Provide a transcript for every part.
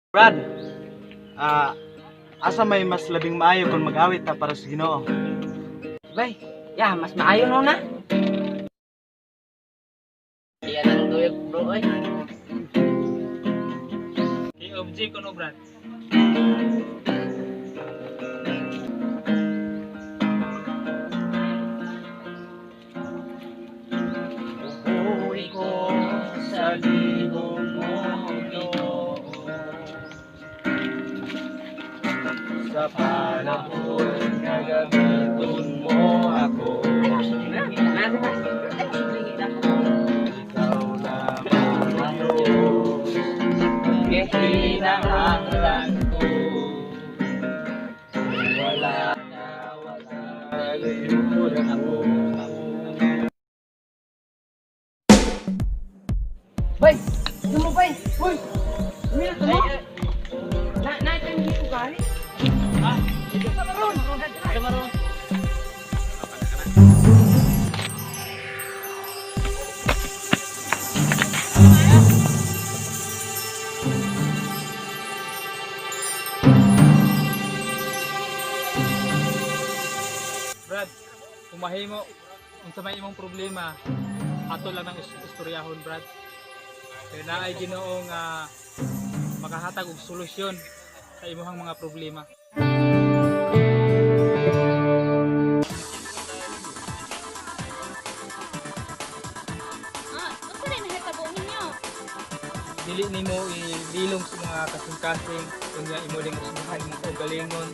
Brad, asa may mas labing maayo kung mag-awit ta para sa Ginoo? Bay, ya, mas maayo no na. Iyan ang duyog, bro, oy. Kay OBJ ko no, Brad. Pupuri ko sa libong mo, Ginoo. Sa panahon nga gamiton mo ako, ikaw lamang ang Diyos, Kinahanglan ko. Wala na, wala gayud ako. Bay, mo bay. Uy. Mira mo. Na na tayo dito gani. Ah, Kamaron. Kamaron. Brad, kung mahimo unsa may imong problema, ato lang ang istoryahon, Brad. Kay naay Ginoo nga makahatag og solusyon sa imong mga problema. Ah, unsa rin nahitabo ninyo? Dili nimo ililong sa mga kasing-kasing, unya imo ding usbahan imong kaugalingon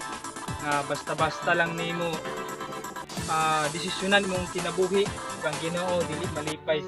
nga basta-basta lang nimo desisyonan imong kinabuhi, ug ang Ginoo dili malipay.